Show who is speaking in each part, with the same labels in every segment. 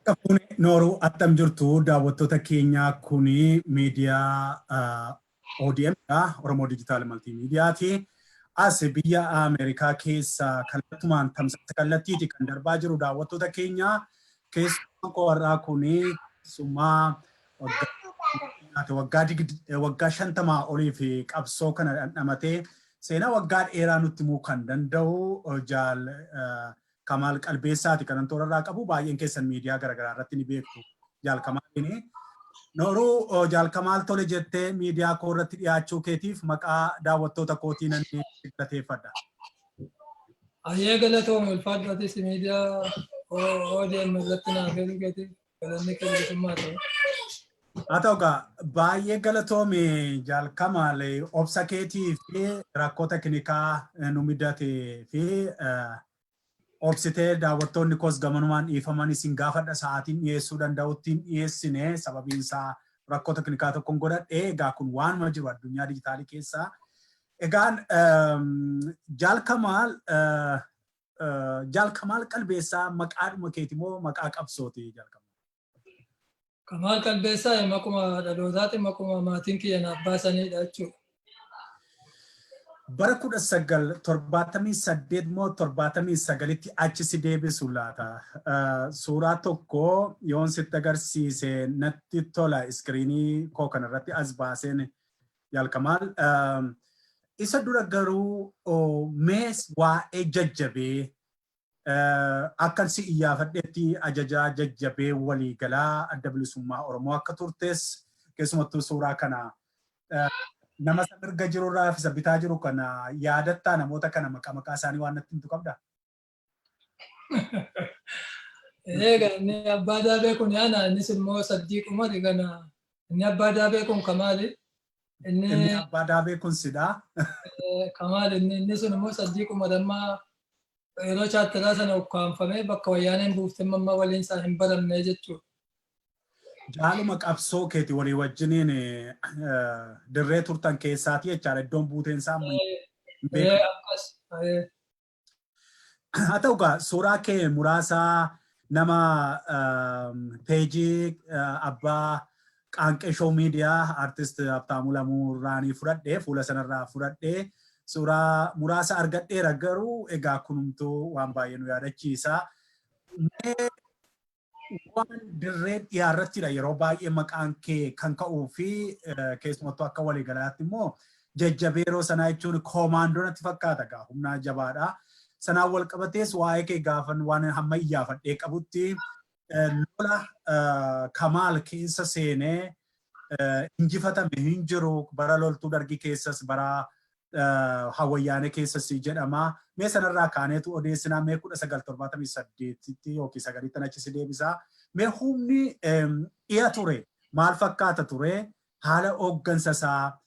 Speaker 1: Qabuun nooruu attam jirtu daawwattoota keenyaa, kuni miidiyaa ODM dha, Oromoo Dijitaal Maltiimiidiyaati. As biyya Ameerikaa keessa kallattumaan tamsaasa kallattiiti kan darbaa jiru daawwattoota keenya. Keessumaan koo har'aa kuni keessumaa waggaa 50 olii fi qabsoo kana dhandhamatee seenaa waggaa dheeraa nutti himuu kan danda'u Jaal Kamaal Qalbeessaati kanan toora irraa qabu. Baay'een keessan miidiyaa garaagaraa irratti ni beektu Jaal Kamaaliin. Nooruu Jaal Kamaal, tole jettee miidiyaa koo irratti dhiyaachuu keetiif maqaa daawwattoota kootii nan galateeffadha.
Speaker 2: Ayyee, galatoome, ulfaadhu. Atis miidiyaa ODM irratti naaf feeruu keetiif galanni kee bilisummaa ta'u.
Speaker 1: Haa ta'u egaa, baay'ee galatoomi Jaal Kamaal, obsa keetii fi rakkoo teknikaa nu mudatee fi obsitee daawwattoonni koos gamanumaan dhiifaman isin gaafadha. Sa'aatiin dhiyeessuu danda'utti hin dhiyeessine, sababiin isaa rakkoo teknikaa tokkoon godhadhe. Egaa kun waanuma jiru addunyaa dijitaalii keessaa. Egaan Jaal Kamaal, Jaal Kamaal Qalbeessaa maqaadhuma keeti moo maqaa qabsooti, Jaal Kamaal?
Speaker 2: Kamaal Qalbeessaa maquma dhalootaati, maquma maatiin kiyya naaf baasanidha jechuudha.
Speaker 1: Bara 1978 moo 79tti achi si deebisu laata? Suuraa tokko yoon sitti agarsiise natti tola, iskiriinii koo kanarratti as baaseen, Jaal Kamaal. Isa dura garuu mees waa'ee jajjabee akkan si iyyaafadhetti ajajaa jajjabee waliigalaa Adda Bilisummaa Oromoo akka turtes, keessumattuu suuraa kana nama isa mirga jirurraa fi isa bitaa jiru kana yaadattaa? Namoota kana maqaa maqaa isaanii waan natti himtu qabdaa?
Speaker 2: Eega, inni abbaa daabee kun yaana, innis immoo Saddiiq Umar kana, inni abbaa daabee kun Kamaali.
Speaker 1: Inni Inni abbaa daabee kun sidhaa.
Speaker 2: Kamaal, inni sun immoo Saddiiq Umar. Amma yeroo chaartaraa sana ukkaanfamee bakka wayyaaneen buuftee amma waliin isaa hin baramne jechuudha.
Speaker 1: Jaaluma qabsoo keeti walii wajjiniin dirree turtan keessaati jechaadha, iddoon buuteen isaa amma hin beekamu.
Speaker 2: Akkas.
Speaker 1: Haa ta'u egaa, suuraa kee muraasa nama peejii abbaa Qaanqee Show Miidiyaa Artist Habtaamuu Lamuu irraanii fudhadhe, fuula sanarraa fudhadhe, suuraa muraasa argadheera, garuu egaa kunumtuu waan baay'ee nu yaadachiisa. Mee waan dirree dhiyaarrattidha yeroo baay'ee maqaan kee kan ka'uu fi keessumattuu akka waliigalaatti immoo jajjabee yeroo sanaa jechuun koomaandoo natti fakkaata egaa, humnaa jabaadha. Sanaan wal qabatees waa'ee kee gaafan waan hamma iyyaafadhee qabutti lola Kamaal keessa seenee injifatame hin jiru, bara loltuu dargii keessas bara hawayyaanee keessas jedhama. Mee sanarraa kaaneetu odeessinaa. Mee 1978tti yookiin sagalittan achi si deebisaa. Mee humni dhiya ture maal fakkaata ture? Haala hooggansa isaa,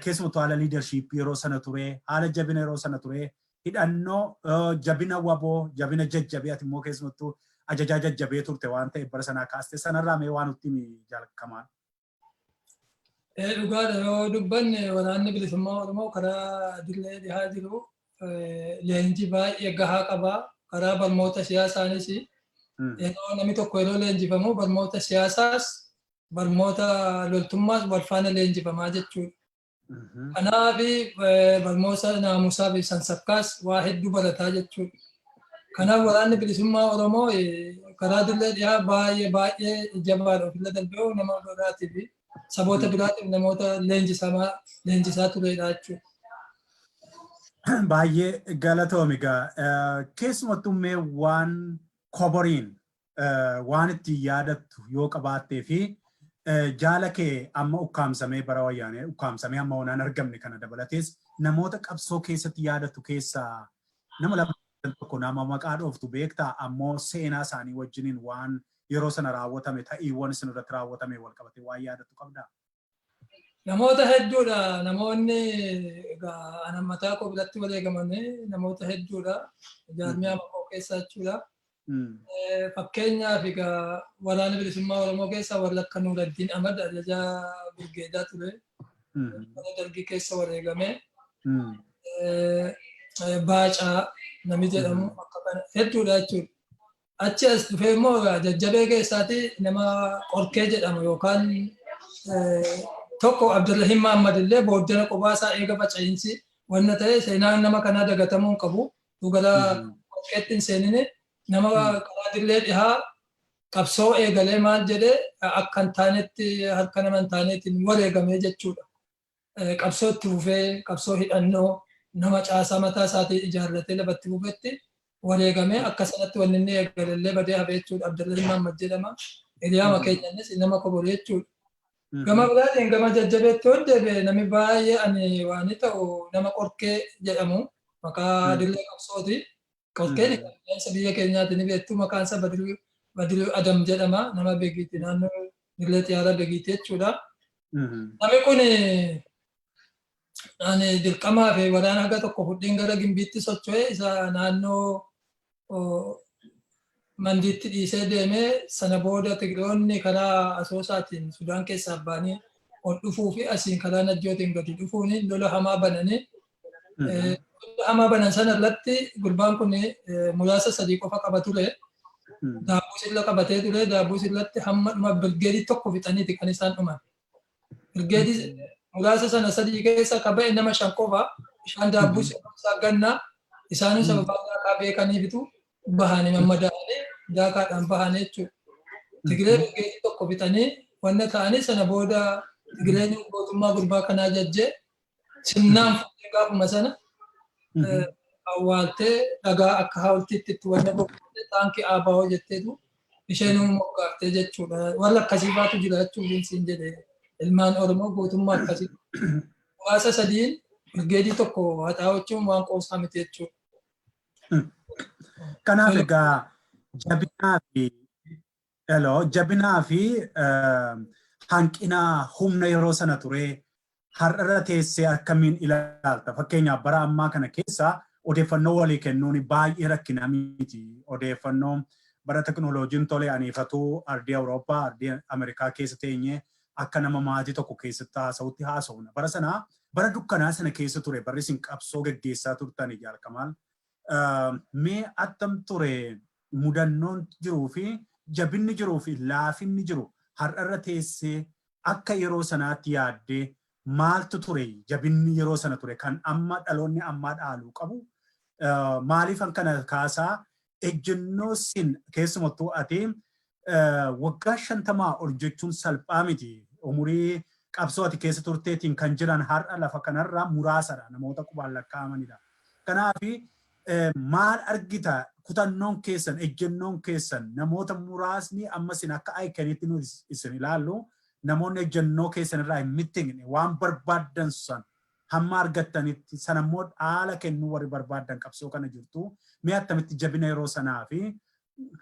Speaker 1: keessumattuu haala leadership yeroo sana ture, haala jabina yeroo sana ture, hidhannoo, jabina waboo, jabina jajjabee, ati immoo keessumattuu ajajaa jajjabee turte waan ta'eef bara sanaa kaaste sanarraa mee waan nutti himi, Jaal Kamaal.
Speaker 2: Dhugaadha, yoo dubbanne Waraanni Bilisummaa Oromoo karaa dirree dhihaa jiru leenjii baay'ee gahaa qaba. Karaa barnoota siyaasaanis yeroo namni tokko yeroo leenjifamu barnoota siyaasaas barnoota loltummaas wal faana leenjifamaa jechuudha. Kanaaf barnoota naamusaa fi sansakkaas waa hedduu barataa jechuudha. Kanaaf Waraanni Bilisummaa Oromoo karaa dirree dhihaa baay'ee baay'ee jabaadha. Ofirra darbee nama biraatii fi saboota biraatiif namoota leenjisamaa leenjisaa turedha jechuudha.
Speaker 1: Baay'ee galatoomi egaa. Keessumattuu mee waan koboriin waan ittiin yaadattu yoo qabaattee fi jaala kee amma ukkaamsamee, bara wayyaanee ukkaamsamee amma onaan argamne kana dabalatees, namoota qabsoo keessatti yaadattu keessaa nama lama tokko nama maqaa dhooftu beektaa? Ammoo seenaa isaanii wajjiniin waan yeroo sana raawwatame, ta'iiwwan isin irratti raawwatame wal qabatee waan yaadattu qabdaa?
Speaker 2: Namoota hedduudha. Namoonni egaa ana mataa koo biratti wareegamanii namoota hedduudha. Jaarmiyaa makoo keessa jechuudha. Fakkeenyaaf egaa Waraana Bilisummaa Oromoo keessa warra akka Nuuraddiin Ahmad ajajaa birgeedaa ture. Bara dargii keessa wareegame. Baacaa namni jedhamu akka kana hedduudha jechuudha. Achi as dhufee immoo jajjabee keessaati nama Qorkee jedhamu yookaan tokko Abdurrahim Mahammad illee booddena qobaasaa eega faca'iinsi wanna ta'e seenaan nama kanaa dagatamuu hin qabu. Gara Qorkeetti hin seenine nama karaa dirree dhihaa qabsoo eegalee maal jedhee akka hin taanetti harka nama hin taaneetiin wareegamee jechuudha. Qabsoo itti fufee qabsoo hidhannoo nama caasaa mataa isaatii ijaarratee lafatti fufetti wareegamee akka sanatti wanni inni eegalellee badee hafe jechuudha. Abdurrahim Mahammad jedhama. Hiriyaama keenyannis nama kobore jechuudha. Gama biraatiin gama jajjabeetti yoo deebi'e namni baay'ee ani waan ta'u nama Qorkee jedhamu maqaa dirree qabsooti. Qorkeen qilleensa biyya keenyaati ni beektu, maqaan isaa Badiruu Adam jedhama, nama Begiiti, naannoo dirree xiyyaaraa Begiiti jechuudha. Namni kun ani dirqamaa fi waraana haga tokko fudhiin gara Gimbiitti socho'e, isa naannoo Mandiitti dhiisee deemee, sana booda Tigiroonni karaa Asoosaatiin Sudaan keessaa ba'anii ol dhufuu fi asiin karaa Najjootiin gadi dhufuun lola hamaa bananii, lola hamaa banan sana irratti gurbaan kun muraasa sadii qofa qaba ture. Daabbuu silla qabatee ture. Daabbuu sillatti hamma dhuma birgeedii tokko fixaniiti kan isaan dhuman. Birgeedii muraasa sana sadii keessa ka ba'e nama shan qofa. Bishaan daabbuu sillaa gannaa isaanii sababa daakaa beekaniifitu bahanii mammadaa'anii daakaadhaan bahanii jechuudha. Tigiree birgeedii tokko fixanii wanna ta'anii sana booda Tigireen gootummaa gurbaa kanaa jajjee sirnaan fuutee gaafuma sana awwaaltee dhagaa akka hawultiitti itti wanna boqottee taankii ABO jetteetu isheen moggaaftee jechuudha. Warra akkasii faatu jira jechuun siin jedhe, ilmaan Oromoo gootummaa akkasii. Muraasa sadiin birgeedii tokko haxaawachuun waan qoosaa miti jechuudha.
Speaker 1: Kanaaf egaa jabinaa fi hello, jabinaa fi hanqina humna yeroo sana ture har'arra teessee akkamiin ilaalta? Fakkeenyaaf, bara ammaa kana keessa odeeffannoo walii kennuun baay'ee rakkina miti. Odeeffannoo bara teknooloojiin tole aniifatuu ardii Awurooppaa, ardii Ameerikaa keessa teenyee akka nama maatii tokko keessatti haasa'utti haasofna. Bara sanaa bara dukkanaa sana keessa ture barri isin qabsoo gaggeessaa turtani, Jaal Kamaal. Mee attam ture mudannoon jiruu fi jabinni jiruu fi laafinni jiru, har'arra teessee akka yeroo sanaatti yaaddee maaltu ture jabinni yeroo sana ture kan amma dhaloonni ammaa dhaaluu qabu? Maaliifan kana kaasaa? Ejjennoo sin keessumattuu ati waggaa 50 ol jechuun salphaa miti. Umurii qabsoo ati keessa turteetiin kan jiran har'a lafa kanarra muraasadha, namoota qubaan lakkaa'amanidha. Kanaaf maal argita kutannoon keessan, ejjennoon keessan, namoota muraasni amma isin akka ayikaniitti nuti isin ilaallu, namoonni ejjennoo keessan irraa hin mittigne, waan barbaaddan san hamma argattanitti sanammoo dhaala kennuu warri barbaaddan qabsoo kana jirtu, mee attamitti jabina yeroo sanaa fi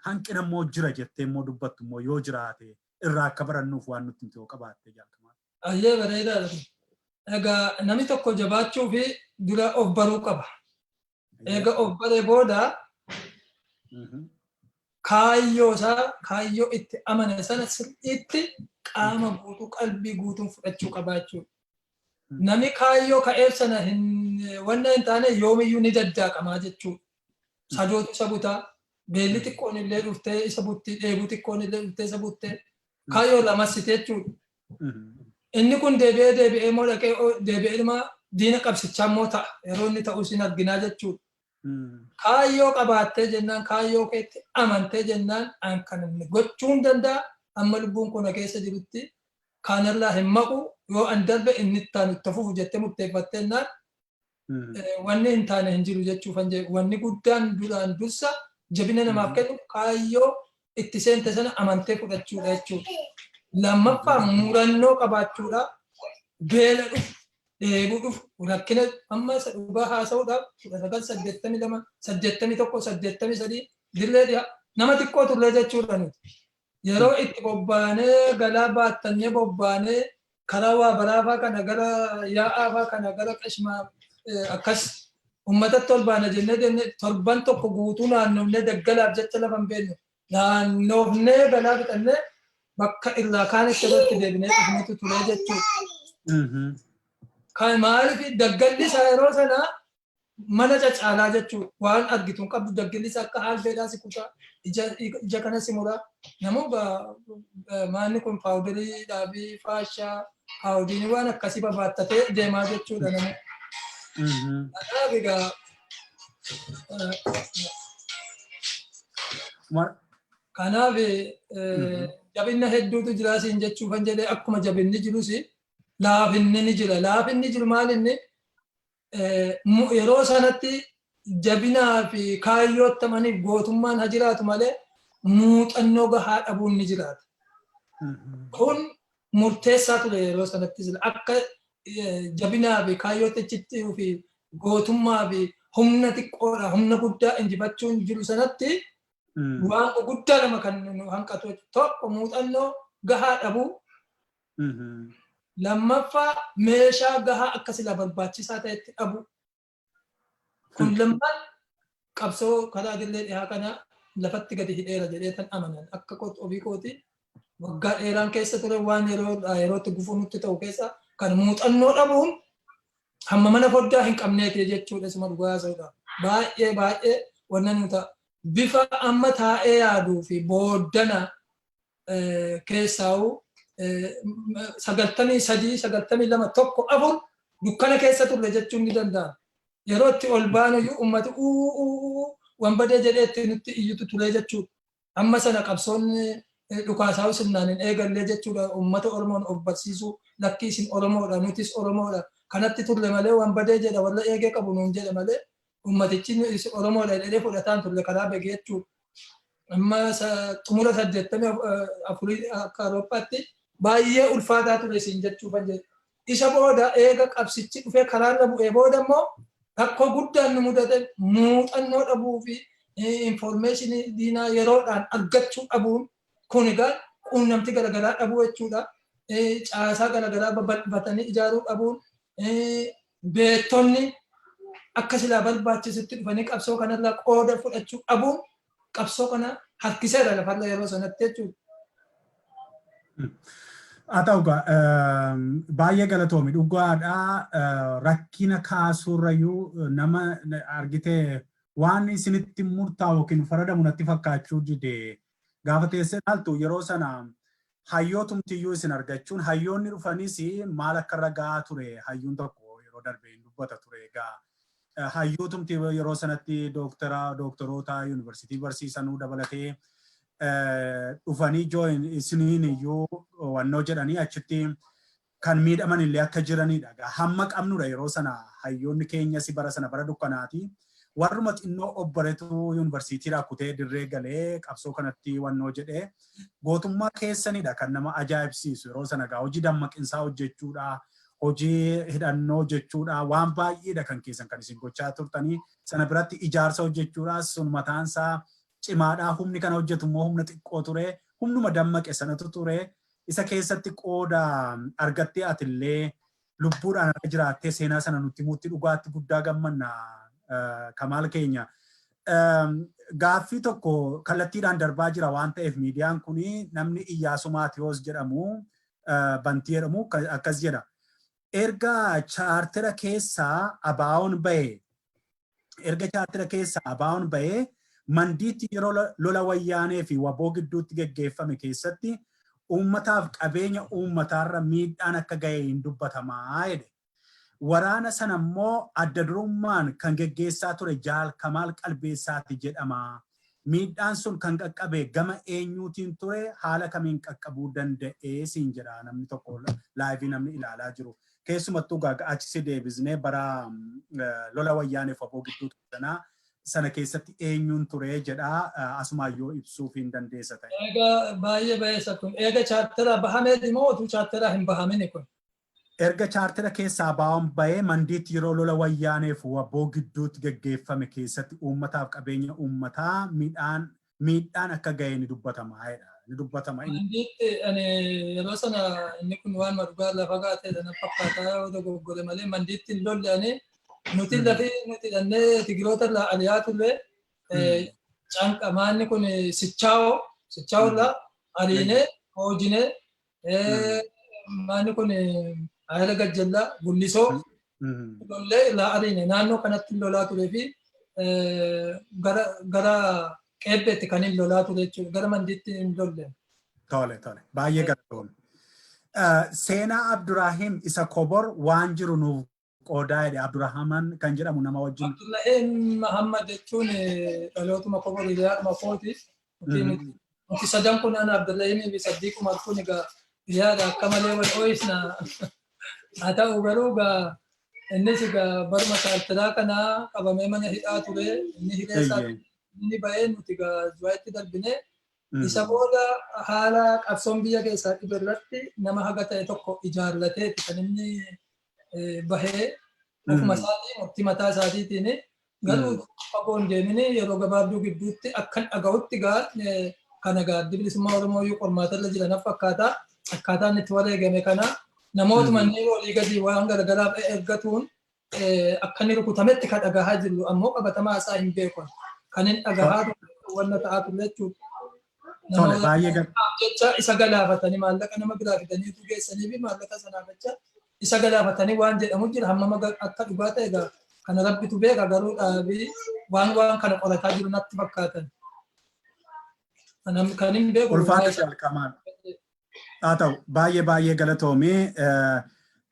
Speaker 1: hanqina immoo jira jettee immoo dubbattu immoo yoo jiraate irraa akka barannuuf waan nutti himte yoo qabaatte, Jaal Kamaal?
Speaker 2: Ayyee, bareedaadha. Egaa namni tokko jabaachuu fi dura of baruu qaba. Eega of baree booda kaayyoo isaa, kaayyoo itti amane sana sirriitti qaama guutuu, qalbii guutuun fudhachuu qaba jechuudha. Namni kaayyoo ka'eef sana hin wanna hin taane yoomiyyuu ni daddaaqamaa jechuudha. Sadootu isa butaa, beelli xiqqoon illee dhuftee isa butti, dheebuu xiqqoon illee dhuftee isa buttee kaayyoo lamassite jechuudha. Inni kun deebi'ee deebi'ee immoo dhaqee deebi'ee dhuma diina qabsichaa immoo ta'a. Yeroo inni ta'us hin arginaa jechuudha. Kaayyoo qabaattee jennaan, kaayyoo keetti amantee jennaan, an kan inni gochuu hin danda'a, amma lubbuun kun keessa jirutti kaanirraa hin maqu, yoo an darbe inni itti aanu itti fufu jettee murteeffattee jennaan wanni hin taane hin jiru jechuufan jedhe. Wanni guddaan duraan dursa jabina namaaf kennu kaayyoo itti seente sana amantee fudhachuudha jechuudha. Lammaffaa, murannoo qabaachuudha. Beela dhufu, dheebuu dhufu, rakkina amma isa dhugaa haasa'uudhaaf 1982, 81, 83 dirree dhiyaa nama xiqqoo turre jechuudha nuti. Yeroo itti bobbaanee galaa baattannee bobbaanee karaa waa baraafaa kana gara yaa'aafaa kana gara qashmaa akkas uummatatti ol baana jennee deemnee torban tokko guutuu naannofnee daggalaaf jecha lafa hin beeknu naannofnee galaa fixannee bakka irraa kaanitti irratti deebinee dhufnetu ture jechuudha. Kan maaliif daggalli isaa yeroo sanaa Mana cacaalaa jechuudha. Waan argitu hin qabdu, daggillis akka haalbeedhaa si kutaa, ija kana si muraa. Namoota maanni kun paawudarii fi faashaa paawudiinii waan akkasii babaattatee deemaa jechuudha namoota. Kanaaf egaa kanaaf jabinna hedduutu jira siin jechuufan jedhee, akkuma jabinni jirus laafinni ni jira. Laafinni jiru maal? Inni yeroo sanatti jabinaa fi kaayyootti gootummaan haa jiraatu malee, muuxannoo gahaa dhabuun ni jiraata. Kun murteessaa ture yeroo sanatti. Akka jabinaa fi kaayyootti fi gootummaa fi humna xiqqoodha humna guddaa injifachuun jiru sanatti, waan guddaa lama kan nu hanqatu: tokko, muuxannoo gahaa dhabuu; lammaffaa, meeshaa gahaa akka sila barbaachisaa ta'etti dhabu. Kun lammaan qabsoo karaa dirree dhihaa kana lafatti gadi hidheera jedhee tan amanan. Akka ofii kooti waggaa dheeraan keessa ture, waan yeroo yerootti gufuu nutti ta'u keessa kan muuxannoo dhabuun hamma mana foddaa hin qabneeti jechuudha isuma dhugaa haasa'uudha. Baay'ee baay'ee wanna nu ta'a. Bifa amma taa'ee yaaduu fi booddana keessaa'u 93, 92, 1, 4 dukkana keessa turre jechuun ni danda'ama. Yeroo itti ol baanuyyuu uummati uu wanbadee jedhee itti nutti iyyutu ture jechuudha. Amma sana qabsoonni dhukaasaa'u sirnaan hin eegallee jechuudha. Uummata Oromoon of barsiisuu, lakkii, isin Oromoodha, nutis Oromoodha. Kanatti turre malee, wanbadee jedha, warra eegee qabu nuun jedha malee, uummatichi Oromoodha jedhee fudhataan turre karaa beekee jechuudha. Amma xumura 84 akka Awurooppaatti baay'ee ulfaataa ture isin jechuufan jedhe. Isa booda eega qabsichi dhufee karaarra bu'ee booda immoo rakkoo guddaan nu mudate muuxannoo dhabuu fi infoormeeshinii diinaa yeroodhaan argachuu dhabuun. Kun egaa quunnamtii garaagaraa dhabuu jechuudha. Caasaa garaagaraa babal'ifatanii ijaaruu dhabuun, beektonni akka silaa barbaachisutti dhufanii qabsoo kanarraa qooda fudhachuu dhabuun qabsoo kana harkiseera lafarra yeroo sanatti jechuudha.
Speaker 1: Haa ta'u egaa, baay'ee galatoomi. Dhugaadhaa, rakkina kaasuurrayyuu nama argitee waan isinitti murtaa'u yookiin faradamu natti fakkaachuu dide. Gaafa teessee ilaaltu, yeroo sana hayyootumtiyyuu isin argachuun, hayyoonni dhufanis maal akka irra gahaa ture hayyuun tokko yeroo darbe hin dubbata ture. Egaa hayyootumti yeroo sanatti dooktara, dooktoroota yuunivarsiitii barsiisanuu dabalatee dhufanii join isiniin iyyuu wannoo jedhanii achitti kan miidhaman illee akka jiranidha. Hamma qabnudha yeroo sana hayyoonni keenyas, bara sana bara dukkanaati. Warruma xinnoo obboreetu yuunivarsiitiidhaa kutee dirree galee qabsoo kanatti wannoo jedhee, gootummaa keessanidha kan nama ajaa'ibsiisu yeroo sana. Gaa hojii dammaqinsaa hojjechuudha, hojii hidhannoo hojjechuudha, waan baay'eedha kan keessan kan isin gochaa turtanii. Sana biratti ijaarsa hojjechuudha, sun mataansaa cimaadha. Humni kana hojjetu immoo humna xiqqoo ture, humnuma dammaqe sanatu ture. Isa keessatti qooda argattee atillee lubbuudhaan akka jiraattee seenaa sana nutti himuutti dhugaatti guddaa gammanna, Kamaal keenya. Gaaffii tokko kallattiidhaan darbaa jira waan ta'eef, miidiyaan kun, namni Iyyaasuu Maatiyoos jedhamu, Bantii jedhamu, akkas jedha. Erga chaartera keessaa ABO'n bahe, erga chaartera keessaa ABO'n bahee, Mandiitti yeroo lola Wayyaanee fi WBO gidduutti geggeeffame keessatti uummataaf qabeenya uummataarra miidhaan akka gahe hin dubbatamaa jedhe. Waraana sana immoo adda durummaan kan geggeessaa ture Jaal Kamaal Qalbeessaati jedhama. Miidhaan sun kan qaqqabe gama eenyuutiin ture? Haala kamiin qaqqabuu danda'ee siin jedha namni tokko, live namni ilaalaa jiru. Keessumattuu achi si deebisnee, bara lola Wayyaaneef WBO gidduu sanaa sana keessatti eenyuun ture jedha, asumaayyoo ibsuuf hin dandeessa ta'e.
Speaker 2: Egaa baay'ee baay'eessa kun. Eega chaartera bahameeti moo utuu chaartera hin bahamini kun?
Speaker 1: Erga chaartera keessaa ABO'n bahee, Mandiitti yeroo lola Wayyaaneef WBO gidduutti geggeeffame keessatti uummataaf qabeenya uummataa miidhaan akka gahe ni dubbatama jedha. Ni dubbatama.
Speaker 2: Mandiitti ani yeroo sana, inni kun waan dhugaa lafa gaatee na fakkaataa yoo dogoggore malee, Mandiitti hin lolle ani. Nuti lafi nuti dhannee Tigiroota irraa ari'aa turre canqa maanni kun Sichaa'oo irraa ariinee hoojinee, maanni kun Ayila Gajjallaa, Gullisoo. Lollee irraa ariine. Naannoo kanatti lolaa turee fi gara Qeebbeetti kan hin lolaa ture jechuudha. Gara Mandiitti hin lolle.
Speaker 1: Tole, tole. Baay'ee galatoomne. Seenaa Abdurrahim isa Kobor waan jiru nuuf qoodaa jedhe, Abdurrahaman kan jedhamu nama wajjin.
Speaker 2: Abdullaheen Mahammad jechuun dhalootuma Kobor, hiriyaadhuma kooti. Nuti sadan kun, ana, Abdullahimii fi Saddiiq Umar kun, egaa hiriyaadha, akka malee wal ooyisna. Haa ta'u garuu egaa innis egaa baruma saaltiraa kanaa qabamee mana hidhaa ture. Inni hiree isaa inni bahee nuti egaa Zuwaayitti darbine. Isa booda haala qabsoon biyya keessaa dhibe irratti nama haga ta'e tokko ijaarrateeti kan inni bahee ofuma isaatii murtii mataa isaatiitiin. Garuu fagoo hin deemini, yeroo gabaabduu gidduutti akkan dhaga'utti gaa kana gaa Addi Bilisummaa Oromoo iyyuu qormaata irra jiran fakkaata. Akkaataan inni itti wareegame kana namootuma inni olii gadi waan garagaraaf ergatuun akka inni rukutametti kan dhagahaa jirru, ammoo qabatamaa isaa hin beekan. Kan inni dhagahaa ture wanna ta'aa ture jechuudha.
Speaker 1: Tole, baay'ee
Speaker 2: Jecha isa galaafatanii, maallaqa nama biraa fidanii utuu geessanii fi maallaqa sanaaf jecha isa galaafatanii waan jedhamu jira. Hammam akka dhugaa ta'e egaa kana Rabbitu beeka, garuu dhaabii waan kana qorataa jiru natti fakkaatan. Kan hin beeku.
Speaker 1: Ulfaata jalqamaan. Haa ta'u, baay'ee baay'ee galatoomee.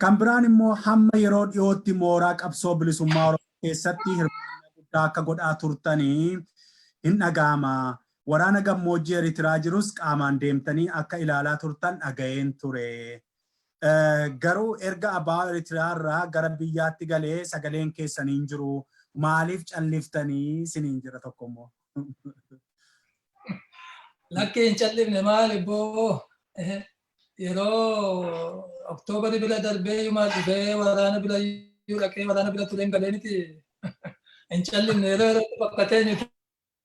Speaker 1: Kan biraan immoo hamma yeroo dhiyootti mooraa qabsoo bilisummaa Oromoo keessatti hirmaannaa guddaa akka godhaa turtanii hin dhaga'ama. Waraana gammoojjii Eritiraa jirus qaamaan deemtanii akka ilaalaa turtan dhaga'een ture. Garuu erga ABO Eritiraa irraa gara biyyaatti galee sagaleen keessanii hin jiru. Maaliif calliftanii isiniin jira tokko immoo.
Speaker 2: Lakkee, hin callifne. Maali boo, yeroo Oktoobarii bira darbee yumaa dhufee waraana bira iyyuu dhaqee waraana bira tureen galee miti. Hin callifne. Yeroo yerootti bakka teenyu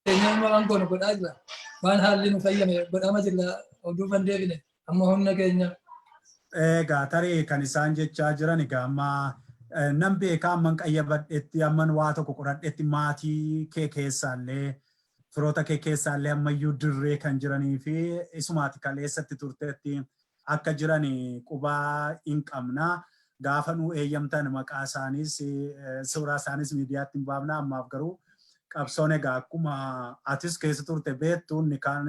Speaker 2: teenyee waan goonu godhaa jira. Waan haalli nu fayyame godhama jira. Oduu ban deebine amma humna keenya.
Speaker 1: Egaa tarii kan isaan jechaa jiran egaa amma nan beekaa, amman qayyabadhetti, amman waa tokko qoradhetti, maatii kee keessaallee firoota kee keessaallee ammayyuu dirree kan jiranii fi isumaati kaleessatti turtetti akka jiran qubaa hin qabna. Gaafa nu eeyyamtan maqaa isaaniis suuraa isaaniis miidiyaatti hin baafna. Ammaaf garuu qabsoon egaa akkuma atis keessa turte beektu, inni kaan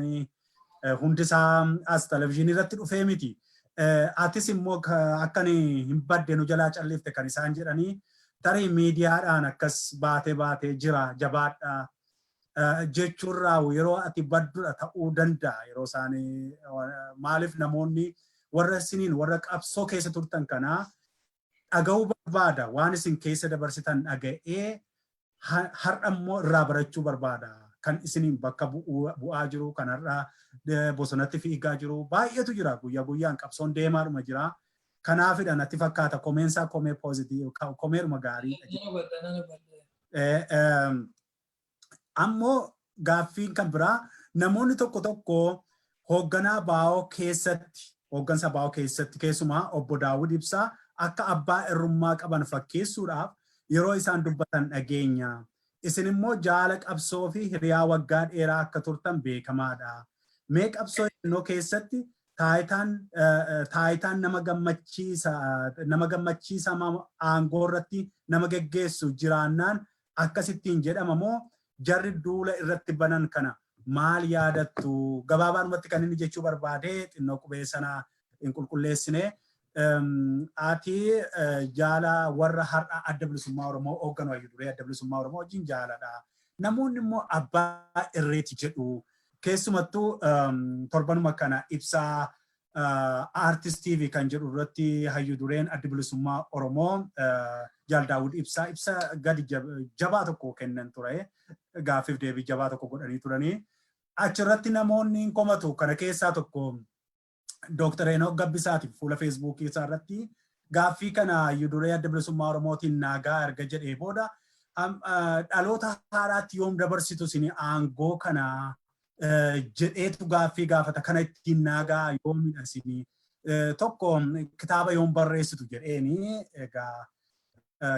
Speaker 1: hundisaa as televizyiinii irratti dhufee miti. Atis immoo akka hin badde nu jalaa callifte kan isaan jedhanii, tarii miidiyaadhaan akkas baatee baatee jira jabaadha jechuurraa yeroo ati baddudha ta'uu danda'a. Yeroo isaanii maaliif namoonni warra isiniin warra qabsoo keessa turtan kanaa dhaga'uu barbaada, waan isin keessa dabarsitan dhaga'ee har'a immoo irraa barachuu barbaada. Kan isiniin bakka bu'aa jiru, kan har'a bosonatti fiigaa jiru baay'eetu jira. Guyyaa guyyaan qabsoon deemaadhuma jira. Kanaafidha natti fakkaata, komeensaa komee positive, komeedhuma gaariidha. Ammoo gaaffiin kan biraa, namoonni tokko tokko hoogganaa ABO keessatti, hooggansa ABO keessatti keessumaa obbo Daawud Ibsaa akka abbaa irrummaa qaban fakkeessuudhaaf yeroo isaan dubbatan dhageenya. Isin immoo jaala qabsoo fi hiriyaa waggaa dheeraa akka turtan beekamaadha. Mee qabsoo hidhannoo keessatti taayitaan nama gammachiisa aangoo irratti nama geggeessu jiraannaan akkasittiin jedhama moo jarri duula irratti banan kana maal yaadattu? Gabaabaadhumatti kan inni jechuu barbaade, xinnoo qubee sana hin qulqulleessine. Ati jaala warra har'a Adda Bilisummaa Oromoo hoogganu, hayyu duree Adda Bilisummaa Oromoo wajjin jaaladha. Namoonni immoo abbaa irreeti jedhu. Keessumattuu torbanuma kana ibsaa Aartist TV kan jedhu irratti hayyu dureen Adda Bilisummaa Oromoo Jaal Daawud Ibsaa ibsa gadi jabaa tokko kennan ture. Gaaffiif deebii jabaa tokko godhanii turanii. Achirratti namoonni hin komatu. Kana keessaa tokko Dooktar Enook Gabbisaati. Fuula Feesbuukii isaa irratti gaaffii kana hayyu duree Adda Bilisummaa Oromootiin naagaa erga jedhee booda, dhaloota haaraatti yoom dabarsitu isin aangoo kana jedheetu gaaffii gaafata. Kana ittiin naagaa yoomidha isin, tokko kitaaba yoom barreessitu jedheeni, egaa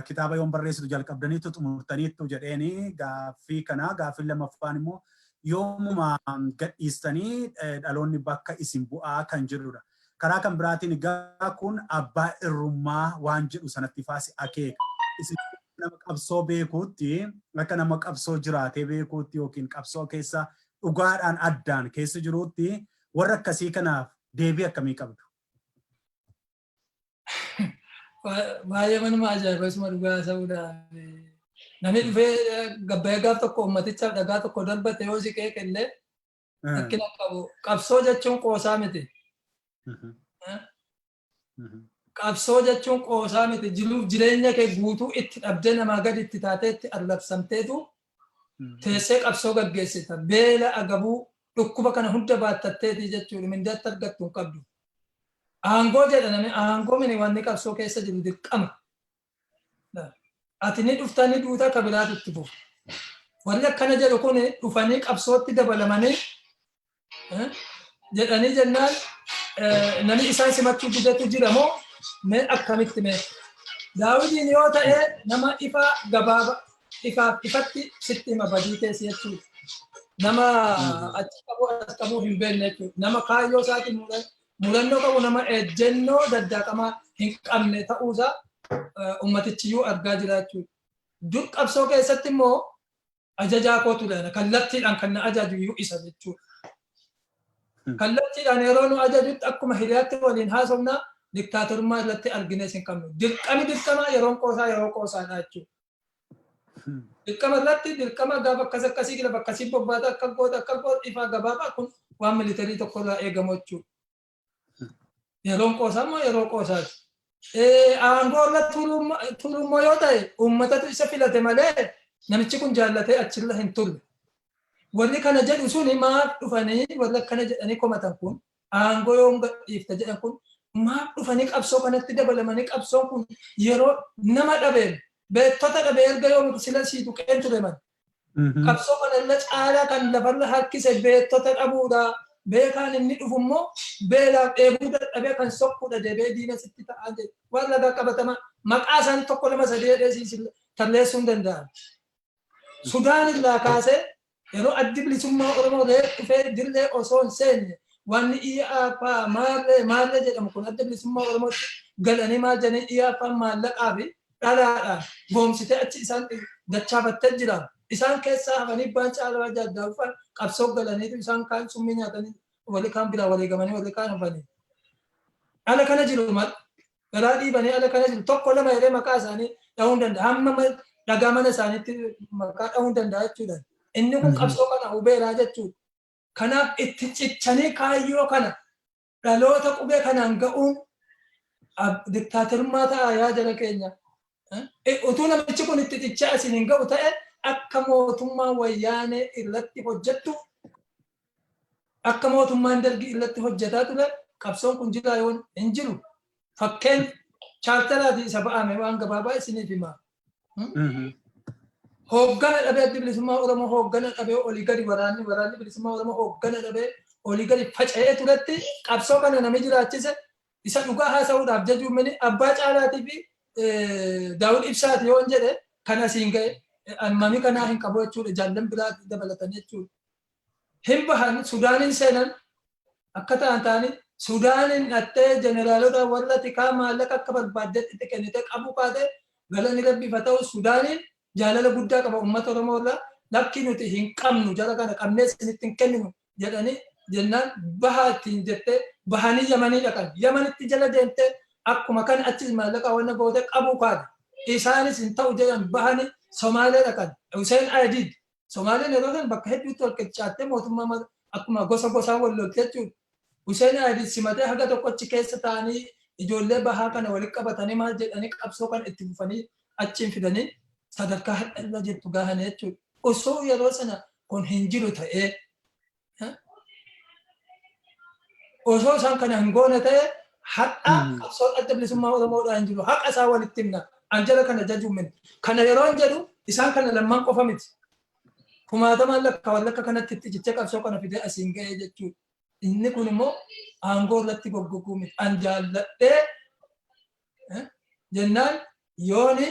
Speaker 1: kitaaba yoom barreessitu, jalqabdaniitu xumurtaniittu jedheeni gaaffii kana. Gaaffiin lammaffaan immoo yoomuma gadhiistanii dhaloonni bakka isin bu'aa kan jedhudha. Karaa kan biraatiin egaa kun abbaa irrummaa waan jedhu sanatti faasi akeeka. Isin nama qabsoo beekuutti, akka nama qabsoo jiraatee beekuutti yookiin qabsoo keessa dhugaadhaan addaan keessa jiruutti, warra akkasii kanaaf deebii akkamii qabdu?
Speaker 2: Baay'ee manuma ajaa'iba isuma dhugaa ta'uudhaan. Namni dhufee gabbayee gaaf tokko uummatichaaf dhagaa tokko darbate yoo si qeeqellee rakkina qabu. Qabsoo jechuun qoosaa miti. Qabsoo jechuun qoosaa miti. Jiruuf jireenya kee guutuu itti dhabdee, namaa gadi itti taatee, itti arrabsamteetu teessee qabsoo gaggeessita. Beela, agabuu, dhukkuba kana hunda baattatteeti jechuudha. Mindaatti argattu hin qabdu. Aangoo jedha namni, aangoo mini, wanni qabsoo keessa jiru dirqama. Ati ni dhufta, ni duuta, akka biraatu itti fufa. Warri akkana jedhu kun dhufanii qabsootti dabalamanii jedhanii jennaan, namni isaan simachuu didetu jira moo mee akkamitti mee? Daawidiin yoo ta'e, nama ifa gabaaba ifaaf ifatti sitti hima badii keessa jechuudha. Nama achi qabu as qabu hin beekne jechuudha. Nama kaayyoo isaatiin murannoo qabu, nama ejjennoo daddaaqamaa hin qabne ta'uusaa ummatichiyyuu argaa jira jechuudha. Dur qabsoo keessatti immoo ajajaa koo ture, kallattiidhaan kan na ajaju iyyuu isa jechuudha. Kallattiidhaan yeroo nu ajajutti akkuma hiriyaatti waliin haasofna, diktaatorummaa irratti argines hin qabnu. Dirqami dirqama, yeroon qoosaa yeroo qoosaadha jechuudha. Dirqama irratti dirqama, gaafa akkas akkasii lafa akkasii bobbaata, akka goota akka goota, ifaa gabaabaa, kun waan militarii tokko irraa eegamu jechuudha. Yeroon qoosaa immoo yeroo qoosaati. Aangoo irra turummoo yoo ta'e, uummatatu isa filate malee namichi kun jaallatee achirra hin turre. Warri kana jedhu suni maaf dhufanii, warri akkana jedhanii komatan kun, aangoo yoom gadhiifta jedhan kun, maaf dhufanii qabsoo kanatti dabalamanii? Qabsoon kun yeroo nama dhabeen, beektota dhabee, erga yoom sila sii tuqeen ture man. Qabsoo kana irra caalaa kan lafarra harkise beektota dhabuudha. Beekaan inni dhufu immoo beelaaf dheebuu dadhabee kan sokkuudha, deebi'ee diina sitti ta'aa jedhe. Waan ragaa qabatamaa maqaa isaanii tokko, lama, sadii jedhee siis tarreessuu hin danda'an. Sudaan irraa kaasee yeroo Addi Bilisummaa Oromoo reef dhufee dirree osoo hin seenne, wanni IAPA maallee maallee jedhamu kun Adda Bilisummaa Oromootti galanii maal jedhanii, IAPA maallaqaa fi dhalaadhaan goomsitee achi isaan dachaafattee jira. Isaan keessaa hafanii baan caalaa jaaldaafaan qabsoo galaniitu isaan kaan summii nyaatanii, warri kaan biraa wareegamanii, warri kaan hafanii. Ala kana jiru mal garaa dhiibanii ala kana jiru, tokko lama jedhee maqaa isaanii dhahuu hin danda'a. Hamma dhagaa mana isaaniitti maqaa dhahuu hin danda'a jechuudha. Inni kun qabsoo kana hubeeraa jechuudha. Kanaaf itti cichanii kaayyoo kana dhaloota qubee kanaan ga'uun diktaatorummaa ta'a yaa jara keenya. Utuu namichi kun itti cichaa isin hin ga'u ta'e, akka mootummaa Wayyaanee irratti hojjettu, akka mootummaan Dargii irratti hojjetaa ture, qabsoon kun jira yoon hin jiru. Fakkeen chaarteraati isa ba'ame waan gabaabaa isiniif hima. Hooggana dhabee, Addi Bilisummaa Oromoo hooggana dhabee, olii gadi waraanni bilisummaa Oromoo hooggana dhabee olii gadi faca'ee turetti, qabsoo kana nami jiraachise, isa dhugaa haasa'uudhaaf jajuu mini, Abbaa Caalaatii fi Daawud Ibsaati yoon jedhe, kan asiin ga'e mami kanaa hin qabu jechuudha, jaallan biraa dabalatan jechuudha. Hin bahan, Sudaaniin seenan, akka ta'an ta'anii Sudaaniin dhattee jeneraalota warra tikaa maallaqa akka barbaaddetti itti kennite qabu kaate. Galanni Rabbiif haa ta'u, Sudaaniin jaalala guddaa qaba uummata Oromoo irraa. Lakki, nuti hin qabnu, jara kana qabnee isinitti hin kenninu jedhanii jennaan, bahaa ittiin jettee bahanii Yamanii dhaqan. Yamanitti jala deemtee akkuma kan achis maallaqa wanna goote qabu kaate. Isaanis hin ta'u jedhan, bahanii Somaalee dhaqan. Hussein Aidid, Somaaleen yeroo san bakka hedduutti wal qixxaattee mootummaa akkuma gosa gosaan wal lolte jechuudha. Hussein Aidid simatee haga tokko achi keessa ta'anii, ijoollee bahaa kana walitti qabatanii, maal jedhanii, qabsoo kana itti fufanii achiin fidanii sadarkaa har'a irra jirtu gahanii jechuudha. Osoo yeroo sana kun hin jiru ta'ee, osoo isaan kana hin goone ta'e, har'a qabsoon Adda Bilisummaa Oromoodhaa hin jiru. Haqa isaa walitti himna. An jala kana jajuu miti. Kana yeroo hin jedhu isaan kana lamman qofa miti. Kumaatamaan lakka warra akka kanatti itti cichee qabsoo kana fidee asiin ga'ee jechuudha. Inni kun immoo aangoo irratti goggoguu miti. An jaalladhee jennaan yooni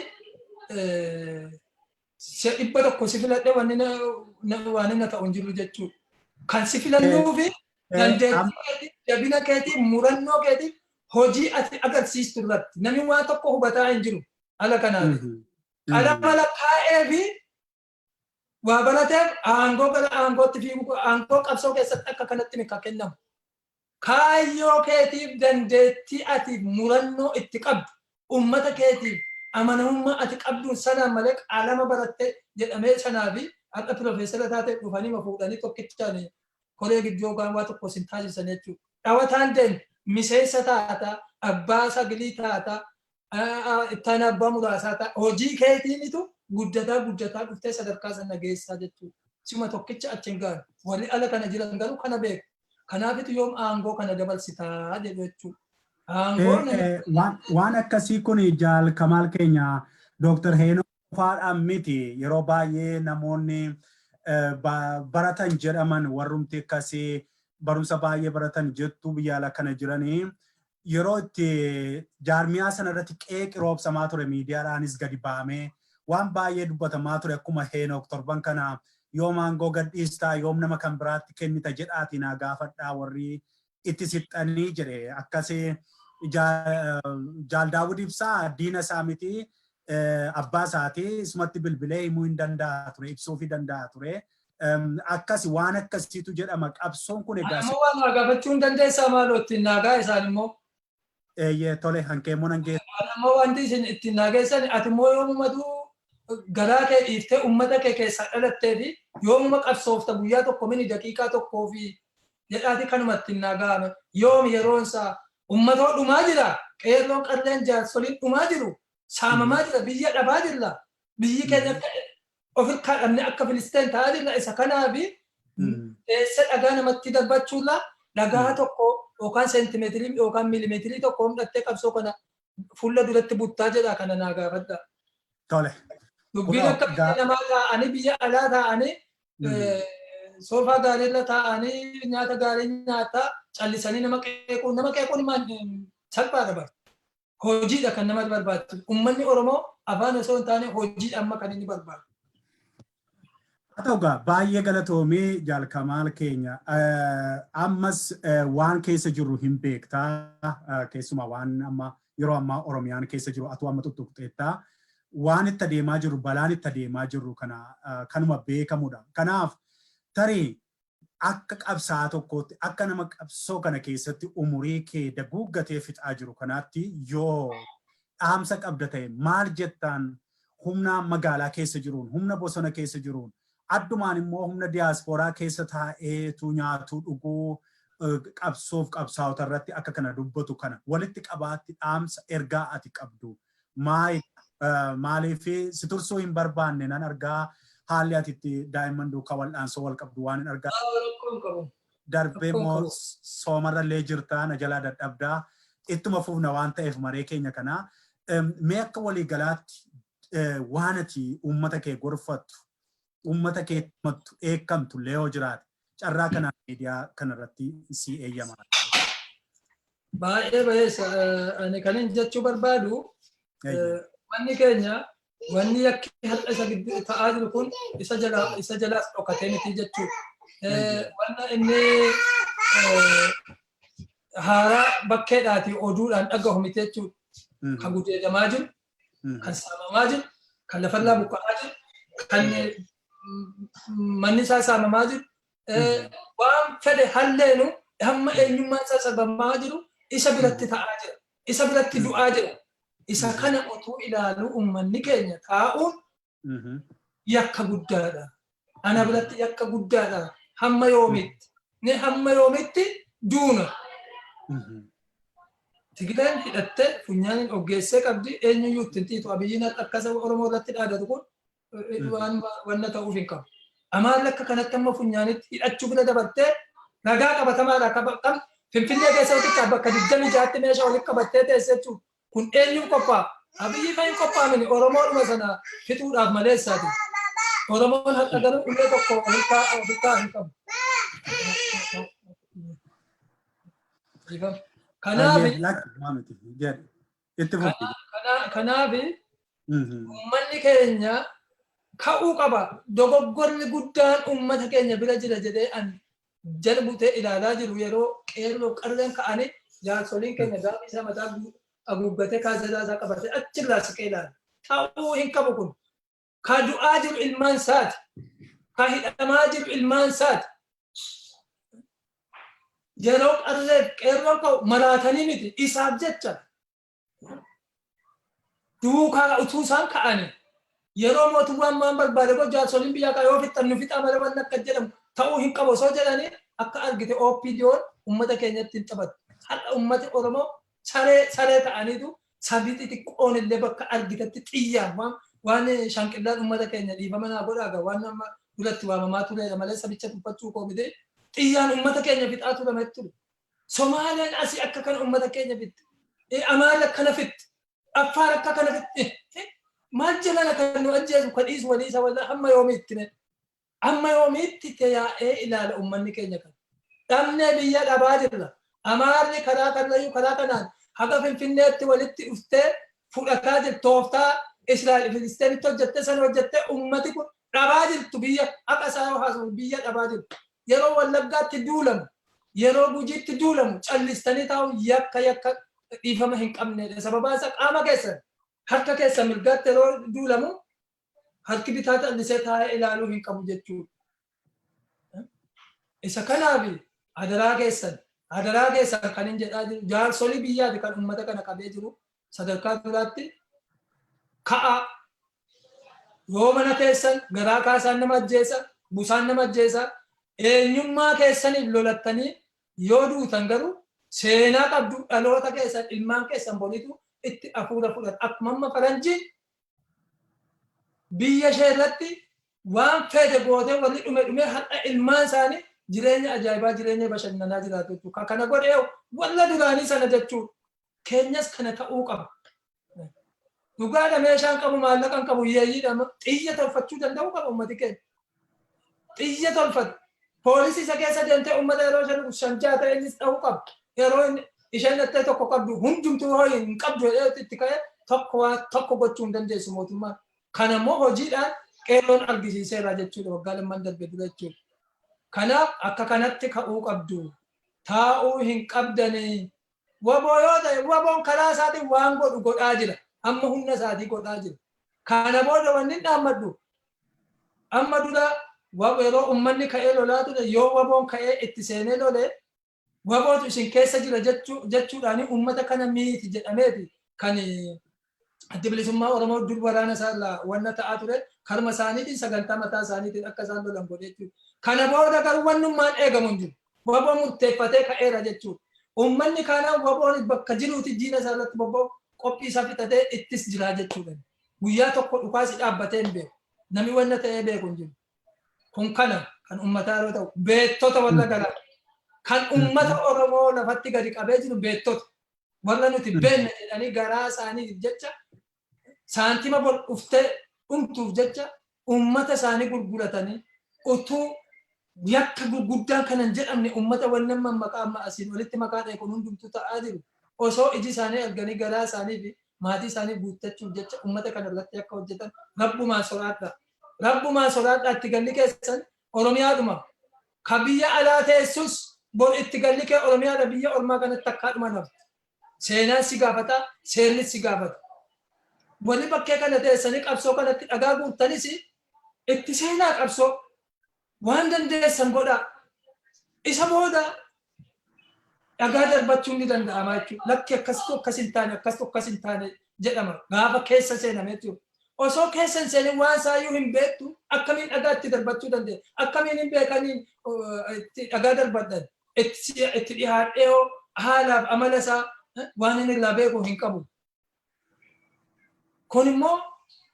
Speaker 2: si'a 100 si filadhe, wanni waan inni ta'u hin jiru jechuudha. Kan si filannuu fi dandeettii keetii, jabina keetii, murannoo keetii, hojii ati agarsiistu irratti namni waan tokko hubataa hin jiru ala kanaati. Qalama lakkaa'ee fi waa barateef aangoo gara aangootti fiiguu, aangoo qabsoo keessatti akka kanatti kan kennamu. Kaayyoo keetiif dandeettii ati murannoo itti qabdu, uummata keetiif amanamummaa ati qabduun sanaan malee, qalama barattee jedhamee sanaa fi akka piroofeesara taate dhufanii fuudhanii tokkichaan koree gidduu yookaan waa tokko sin taasisan jechuudha. Dhawataan deemu miseensa taata, abbaa saglii taata, ittaan abbaa muraasaa taata. Hojii keetiinitu guddataa guddataa dhuftee sadarkaa sana geessaa jechuudha. Sima tokkicha achi hin gaanu. Warri ala kana jiran garuu kana beeku. Kanaafitu yoom aangoo kana dabarsitaa jedhu jechuudha.
Speaker 1: Waan akkasii kun, Jaal Kamaal keenya, Dooktar Heenoo faadhaan miti. Yeroo baay'ee namoonni baratan jedhaman, warrumti akkasii barumsa baay'ee baratan jettu biyya ala kana jiranii, yeroo itti jaarmiyaa sana irratti qeeqi roobsamaa ture, miidiyaadhaanis gadi bahamee waan baay'ee dubbatamaa ture, akkuma Heenook torban kana yoom aangoo gadhiistaa, yoom nama kan biraatti kennita jedhaatii naa gaafadhaa warri itti sixxanii jedhe. Akkasii Jaal Daawud Ibsaa diina isaa miti, abbaa isaati, isumatti bilbilee himuu hin danda'a ture, ibsuufii danda'a ture. Akkasi waan akkasiitu jedhama, qabsoon kun
Speaker 2: egaa. Ammoo waan naa gaafachuu hin dandeessaa, maaloo ittiin naagaa isaan immoo.
Speaker 1: Eeyyee, tole, hankeemmoo nan geessa.
Speaker 2: Ammoo wanti isin ittiin naageessan, ati immoo yoomumatu garaa kee dhiiftee uummata kee keessaa dhalattee fi yoomuma qabsoofta, guyyaa tokko mini daqiiqaa tokkoo fi jedhaati kanuma ittiin naaga'ame. Yoom yeroon isaa? Uummatoo dhumaa jira, qeerroon qarreen jaarsoliin dhumaa jiru, saamamaa jira, biyya dhabaa jirra, biyyi keenya akka ofirkaa dhabne akka Filisteen ta'aa jirra. Isa kanaafi teessa dhagaa namatti darbachuurraa dhagaa tokko yookaan seentimeetirii yookaan miilimeetirii tokko humdhattee qabsoo kana fuula duratti buttaa jedha, kana naa gaafadha.
Speaker 1: Tole.
Speaker 2: Dubbiin akka biyya namaa taa'anii, biyya alaa taa'anii, soofaa gaariirra taa'anii, nyaata gaarii nyaataa callisanii nama qeequun, nama qeequun salphaadha bara. Hojiidha kan nama barbaachisu. Uummanni Oromoo afaan osoo hin taane hojiidha amma kan inni barbaadu.
Speaker 1: Haa ta'u egaa, baay'ee galatoomii, Jaal Kamaal keenya. Ammas waan keessa jirru hin beektaa, keessumaa waan amma yeroo ammaa Oromiyaan keessa jiru atuu amma tuttuqxeettaa. Waan itti adeemaa jirru, balaan itti adeemaa jirru kana kanuma beekamudha. Kanaaf tarii akka qabsaa'aa tokkootti, akka nama qabsoo kana keessatti umurii kee daguuggatee fixaa jiru kanaatti, yoo dhaamsa qabda ta'e maal jettaan humna magaalaa keessa jiruun, humna bosona keessa jiruun, addumaan immoo humna diyaaspooraa keessa taa'eetu nyaatuu dhuguu qabsoof qabsaa'ota irratti akka kana dubbatu kana walitti qabaatti dhaamsa ergaa ati qabdu maaliif? Si tursuu hin barbaanne nan argaa, haalli ati itti daa'imman duukaa wal'aansoo wal qabdu waan hin argaa. Darbee immoo soomarrallee jirtaa, na jalaa dadhabdaa, ittuma fufna waan ta'eef maree keenya kanaa. Mee akka waliigalaatti waan ati uummata kee gorfattu, uummata kee mattu, eekkamtu illee yoo jiraate, carraa kanaan miidiyaa kanarratti si eeyyama.
Speaker 2: Baay'ee bayeessa. Ani kanin jechuu barbaadu, wanni keenya, wanni yakki har'a isa gidduu ta'aa jiru kun isa jala isa jalaas dhokatee miti jechuudha. Wanna inni haaraa bakkeedhaati oduudhaan dhagahu miti jechuudha. Kan gudeedamaa jiru, kan saamamaa jiru, kan lafarraa buqqa'aa jiru, kan manni isaa saamamaa jiru, waan fedhe halleenu hamma eenyummaan isaa sabamaa jiru isa biratti ta'aa jira. Isa biratti du'aa jira. Isa kana otuu ilaaluu uummanni keenya taa'uun yakka guddaadha. Ana biratti yakka guddaadha. Hamma yoomitti? Ni hamma yoomitti duuna? Tigreen hidhattee funyaaniin oggeessee qabdi, eenyuyyuu ittiin xiixu. Abiyyiin akka saba Oromoo irratti dhaadatu kun waan wanna ta'uuf hin qabu. Amaarri akka kanatti amma funyaanitti hidhachuu bira dabartee ragaa qabatamaadha kan Finfinnee keessa walitti bakka 26tti meeshaa walitti qabattee teesse jechuudha. Kun eenyuuf qophaa'a? Abiyyi kan hin qophaa'amini Oromoodhuma sana fixuudhaaf maleessaati. Oromoon har'a garuu ulee tokko ofirkaa hin qabu. Kanaaf kanaaf uummanni keenya ka'uu qaba. Dogoggorri guddaan uummata keenya bira jira jedhee an jala butee ilaalaa jiru, yeroo qeerroo qarreen ka'anii, jaarsoliin keenya gaafa isaa mataa haguuggatee kaaseraa isaa qabatee achirraa siqee ilaala. Ta'uu hin qabu kun. Ka du'aa jiru ilmaan isaati. Ka hidhamaa jiru ilmaan isaati. Yeroo qarreef qeerroon ka'u maraatanii miti, isaaf jecha. Duukaa utuu isaan ka'anii yeroo mootummaan maan barbaade koo jaarsoliin biyyaa kaa yoo fixxan nu fixaa malee wanni akka jedhamu ta'uu hin qabu osoo jedhanii, akka argite OPDOn uummata keenyatti hin taphattu. Har'a uummati Oromoo saree saree ta'aniitu sabii xixiqqoon illee bakka argitetti xiyyaan waan shanqillaan uummata keenya, dhiifama naa godhaa gaa, waan amma duratti waamamaa tureera malee sabicha tuffachuu koo miti, xiyyaan uummata keenya fixaa turame ture. Somaaleen asii akka kana uummata keenya fixxe. Amaarri akkana fixxe. Affaar akka kana fixxe. Maal jalala kan nu ajjeesu kan dhiisu walii isa walaa hamma yoomiitti mee? Hamma yoomiitti yaa'ee ilaala uummanni keenya kana? Dhabnee biyya dhabaa jirra. Amaarri karaa Karrayyuu karaa kanaan haga Finfinneetti walitti dhuftee fudhataa jirti. Tooftaa Israa'el Filisteenitti hojjettee sana hojjettee uummati kun dhabaa jirtu, biyya haqa isaa yoo haasa'u biyya dhabaa jirtu. Yeroo Wallaggaatti duulamu, yeroo Gujiitti duulamu callistanii taa'uun yakka yakka dhiifama hin qabnedha. Sababaan isaa qaama keessan harka keessan mirgaatti yeroo duulamu harki bitaa callisee taa'ee ilaaluu hin qabu jechuudha. Isa kanaaf adaraa keessan, adaraa keessan kan hin jedhaa jiru, jaarsolii biyyaati kan uummata kana qabee jiru, sadarkaa duraatti ka'aa. Yoo mana keessan garaa kaasaan nama ajjeesa, busaan nama ajjeesa, eenyummaa keessaniif lolattanii yoo duutan garuu seenaa qabdu, dhaloota keessan, ilmaan keessan boriitu itti hafuura fudhata. Akkuma amma faranjiin biyya ishee irratti waan feete gootee warri dhume dhume har'a ilmaan isaanii jireenya ajaa'ibaa, jireenya bashannanaa jiraatu jechuudha. Kana godhee warra duraanii sana jechuudha. Keenyas kana ta'uu qaba. Dhugaadha, meeshaan qabu, maallaqan qabu, hiyyeeyyiidha, xiyya tolfachuu danda'uu qaba uummati keenya. Xiyya tolfatu. Poolisii isa keessa deemtee uummata yeroo shan shan ja'a ta'e innis dha'uu qaba. Yeroo isheen dhattee tokko qabdu hundumtuu hoo hin qabdu jedhee itti ka'ee tokko waa tokko gochuu hin dandeessu mootummaan. Kana immoo hojiidhaan qeerroon argisiiseera jechuudha waggaa lamman darbe dura jechuudha. Kanaaf akka kanatti ka'uu qabdu. Taa'uu hin qabdanii. Waboo yoo ta'e, waboon karaa isaatiin waan godhu godhaa jira. Amma humna isaatii godhaa jira. Kana booda wanni hin dhaammadhu, amma dura yeroo uummanni ka'ee lolaa ture, yoo waboon ka'ee itti seenee lole, wabootu isin keessa jira jechuudhaan uummata kana miiti jedhameeti kan Addi Bilisummaa Oromoo dur waraana isaa irraa wanna ta'aa ture, karma isaaniitiin sagantaa mataa isaaniitiin akka isaan lolan godhee jechuudha. Kana booda garuu wannummaan eegamu hin jiru. Waboo murteeffatee ka'eera jechuudha. Uummanni kaanaan waboon bakka jiruuti diina isaa irratti bobba'u qophii isaa fixatee ittis jira jechuudha. Guyyaa tokko dhukaasi dhaabbatee hin beeku. Namni wanna ta'ee beeku hin jiru. Kun kana kan uummataa yeroo ta'u, beektota warra garaa kan uummata Oromoo lafatti gadi qabee jiru, beektota warra nuti beekna jedhanii garaa isaaniif jecha, saantima bor dhuftee dhumtuuf jecha uummata isaanii gurguratanii, utuu yakka gurguddaan kanan jedhamne uummata wannan maqaa amma asiin olitti maqaa ta'e kun hundumtuu ta'aa jiru osoo iji isaanii arganii, garaa isaanii fi maatii isaanii guuttachuuf jecha uummata kana irratti akka hojjetan rabbumaan soraadhaa. Rabbumaan soraadhaa, itti galli keessan Oromiyaadhuma. Ka biyya alaa teessus bor itti galli kee Oromiyaadha, biyya ormaa kanatti akkaadhuma nafti. Seenaan si gaafata, seerris si gaafata. Warri bakkee kana teessanii qabsoo kanatti dhagaa guurtanis itti seenaa, qabsoo waan dandeessan godhaa. Isa booda dhagaa darbachuun ni danda'ama jechuudha. Lakki, akkasitu akkas hin taane, akkasitu akkas hin taane jedhama gaafa keessa seename jechuudha. Osoo keessa hin seenin waan isaayyuu hin beektu, akkamiin dhagaa itti darbachuu dandeenya? Akkamiin hin beekaniin itti dhagaa darbadhan? Itti dhiyaadhee hoo haalaaf amala isaa waan inni irraa beeku hin qabu. Kun immoo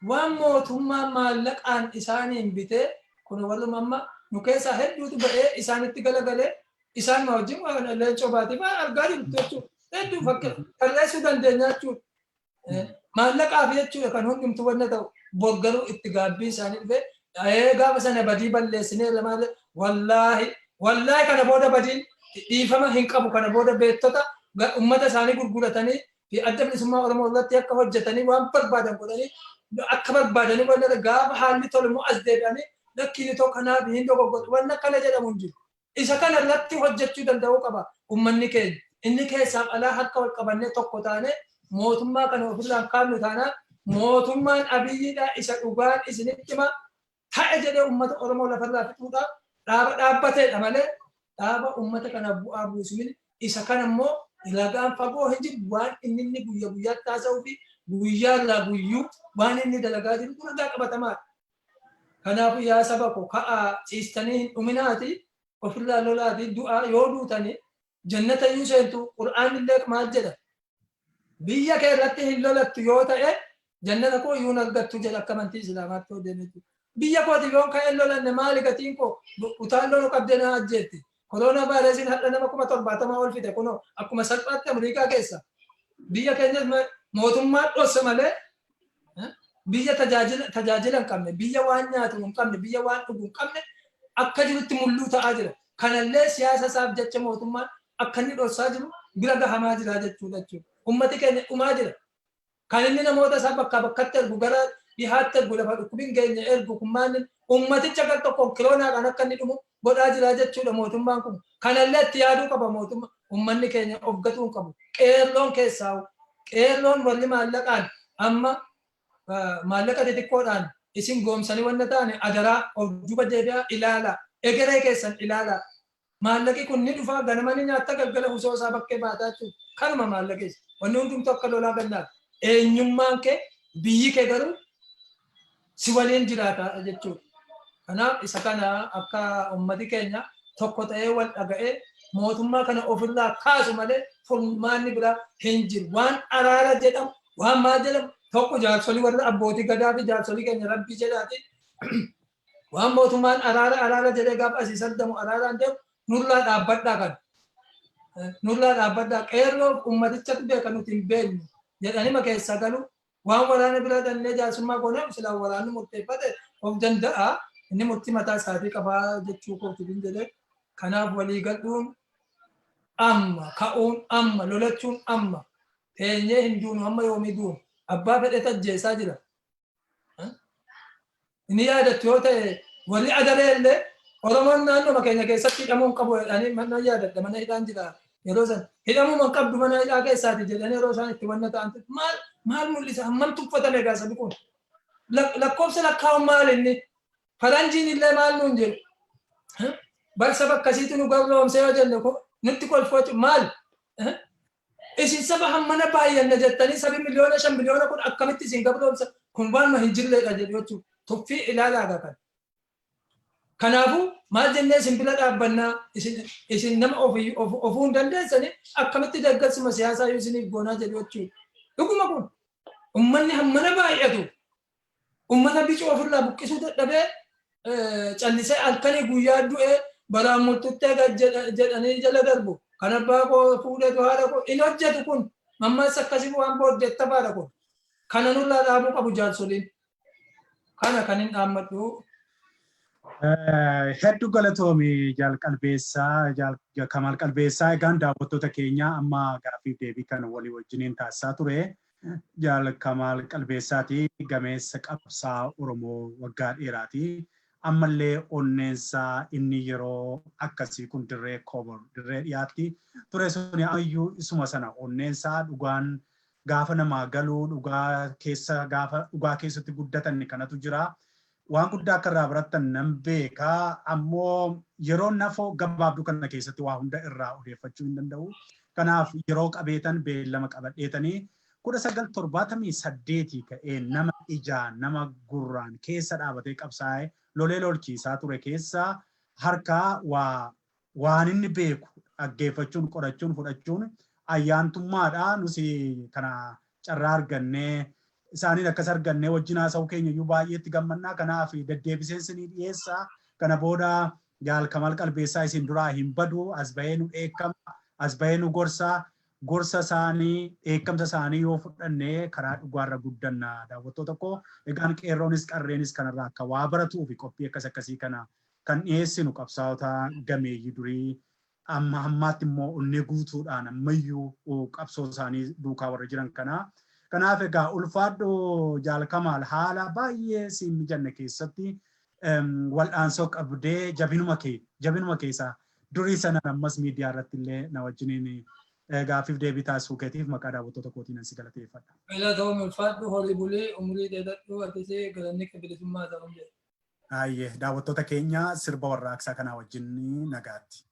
Speaker 2: waan mootummaan maallaqaan isaaniin bitee, kun warruma amma nu keessaa hedduutu ba'ee isaanitti galagalee isaan wajjin waan leencoo baatee waan argaa jirtu jechuudha. Hedduu fakki tarreessuu dandeenya jechuudha. Maallaqaaf jechuudha kan hundumtu wanna ta'u. Bor garuu itti gaabbii isaanii dhufee gaafa sana badii balleessinee malee, wallaahi wallaahi, kana booda badiin dhiifama hin qabu. Kana booda beektota ummata isaanii gurguratanii fi Adda Bilisummaa Oromoo irratti akka hojjetanii waan barbaadan godhanii akka barbaadanii wanna gaafa haalli tolu immoo as deebi'anii lakkiin itoo kanaaf hin dogoggortu wanna kana jedhamu hin jiru. Isa kana irratti hojjechuu danda'uu qaba uummanni keenya. Inni keessaaf alaa harka wal qabannee tokko taanee mootummaa kana ofirraan kaafnu taanaan Mootummaan Abiyyiidha isa dhugaan isinitti hima ta'e jedhee uummata Oromoo lafarraa fixuudhaaf dhaaba dhaabbateedha malee dhaaba uummata kanaaf bu'aa buusu miti. Isa kana immoo ragaan fagoo hin jiru, waan inni guyya guyyaatti haasa'uu fi guyyaa irraa guyyuu waan inni dalagaa jiru kun ragaa qabatamaadha. Kanaafuu yaa saba koo, ka'aa, ciistanii hin dhuminaati, ofirraa lolaati du'aa. Yoo duutanii jannata iyyuu seentu. Qur'aan illee maal jedha? Biyya kee irratti hin lolattu yoo ta'e, jannata koo iyyuu hin argattu jedha, akka amantii Islaamaatti yoo deeme. Biyya kooti yoon ka'ee hin lolanne, maali gatiin koo? Utaalloo qabdee na ajjeetti. Koronaa vaayirasiin har'a nama 70,000 ol fite kunoo akkuma salphaatti Ameerikaa keessa. Biyya keenyas mootummaa dhossa malee biyya tajaajila hin qabne, biyya waan nyaatu hin qabne, biyya waan dhugu hin qabne akka jirutti mulluu ta'aa jira. Kanallee siyaasa isaaf jecha mootummaan akka inni dhossaa jiru bira gahamaa jira jechuudha. Ummati keenya dhumaa jira. Kan inni namoota isaa bakkaa bakkatti ergu, gara dhihaatti ergu, lafa dhukkubni hin geenye ergu kun maali? Ummaticha gar tokkoon kiroonaadhaan akka inni dhumu godhaa jira jechuudha mootummaan kun. Kanallee itti yaaduu qaba mootummaa. Ummanni keenya of gatuu hin qabu. Qeerroon keessaa, qeerroon warri maallaqaan amma maallaqa xixiqqoodhaan isin goomsanii wanna taane, adaraa of duba deebi'aa ilaala. Egeree keessan ilaala. Maallaqi kun ni dhufa, ganama ni nyaatta, galgala husoo isaa bakkee baataa jechuudha. Kanuma maallaqis. Wanni hundumtuu akka lolaa gannaati. Eenyummaan kee, biyyi kee garuu si waliin jiraata jechuudha. Kanaaf isa kana akka ummati keenya tokko ta'ee wal dhaga'ee mootummaa kana ofirraa kaasu malee furmaanni biraa hin jiru. Waan araara jedhamu, waan maal jedhamu tokko, jaarsolii warra abbootii gadaa fi jaarsolii keenya, rabbii jedhaati, waan mootummaan araara araara jedhee gaafa asii sardamu araaraan deemu nurraa dhaabbadhaa kana. Nurraa dhaabbadhaa, qeerroo ummatichatu beeka, nuti hin beeknu jedhanii ma keessaa galu. Waan waraana bira dhannee jaarsummaa gooneef silaa waraanni murteeffate of danda'a, inni murtii mataa isaatii qabaa jechuu kooti jedhee. Kanaaf walii galuun amma, ka'uun amma, lolachuun amma. Teenyee hin duunu, amma yoomii duunu? Abbaa fedhe ajjeesaa jira. Inni yaadattu yoo ta'e, warri Adaree illee Oromoon naannoo keenya keessatti hidhamuu hin qabu jedhanii, mana yaadadha, mana hidhaan jira yeroo san, hidhamuu hin qabdu mana hidhaa keessaati jedhanii yeroo isaan itti wanna ta'an maal maal mul'isa? Hammam tuffatame egaa sabi kun? Lakkoofsa lakkaa'uun maal inni? Faranjiin illee maal nuun jedhu? Bar saba akkasiitu nu gabroomse yoo jenne nutti kolfoocu. Maal isin saba hammana baay'anna jettanii, sabi 5 miliyoona 10 miliyoona akkamitti isin gabroomsa? Kun waanuma hin jirreedha jedhu jechuudha. Tuffii ilaalaa kan. Kanaafuu maal jennee isin bira dhaabbannaa? Isin nama ofuu hin dandeessanii, akkamitti deeggarsuma siyaasaa yoo isiniif goonaa jedhu jechuudha. Dhuguma kun ummanni hammana baay'atu ummata bicuu ofirraa buqqisuu dadhabee callisee halkanii guyyaa du'ee baraan murtuttee jedhanii jala darbu. Kan abbaa koo fuudheetu haadha koo hin hojjetu kun mammaaksa akkasii waan booddeettafaadha kun. Kana nurraa dhaabuu qabu jaarsoliin. Kana kan hin dhaammadhu.
Speaker 1: Hedduu galatoomi, Jaal Qalbeessaa, Jaal Kamaal Qalbeessaa. Egaan daawwattoota keenya, amma gaaffiif deebii kan walii wajjiniin taasisaa ture Jaal Kamaal Qalbeessaati, gameessa qabsaa Oromoo waggaa dheeraati. Ammallee onneensaa inni yeroo akkasii kun dirree Kobor, dirree dhiyaatti ture suni ammayyuu isuma sana. Onneensaa dhugaan gaafa namaa galuu, dhugaa keessa gaafa dhugaa keessatti guddatan kanatu jira. Waan guddaa akka irraa barattan nan beeka. Ammoo yeroo nafoo gabaabduu kana keessatti waa hunda irraa odeeffachuu hin danda'u. Kanaaf yeroo qabeetan beellama qabadheetanii 1978 ka'ee nama ijaan, nama gurraan keessa dhaabatee qabsaa'ee lolee lolchiisaa ture keessa harkaa waa waan inni beeku dhaggeeffachuun, qorachuun, fudhachuun ayyaantummaadha. Nusi kana carraa argannee isaaniin akkas argannee wajjin haasa'uu keenya iyyuu baay'eetti gammannaa. Kanaaf deddeebiseen isinii dhiyeessa. Kana booda Jaal Kamal Qalbeessaa isin duraa hin badu, as bahee nu dheekkama, as bahee nu gorsa. Gorsa isaanii, dheekkamsa isaanii yoo fudhanne karaa dhugaarra guddanna, daawwattoota koo. Egaan qeerroonis qarreenis kanarraa akka waa baratuu fi qophii akkas akkasii kana kan dhiyeessinu, qabsaa'ota gameeyyii durii amma ammaatti immoo onnee guutuudhaan ammayyuu qabsoo isaanii duukaa warra jiran kana. Kanaaf egaa ulfaadhu, Jaal Kamaal, haala baay'ee siin mijanne keessatti wal'aansoo qabdee jabinuma kee keessaa durii sana ammas miidiyaa irratti illee na wajjiniin Gaaffiif deebii taasisuu keetiif maqaa daawwattoota kootiin si galateeffadha.
Speaker 2: Galatoomii, ulfaadhu, horii bulii, umurii dheeradhu, atisee galanni bilisummaa ta'uun jedha.
Speaker 1: Ayyee, daawwattoota keenya, sirba warraaqsaa kanaa wajjin nagaatti.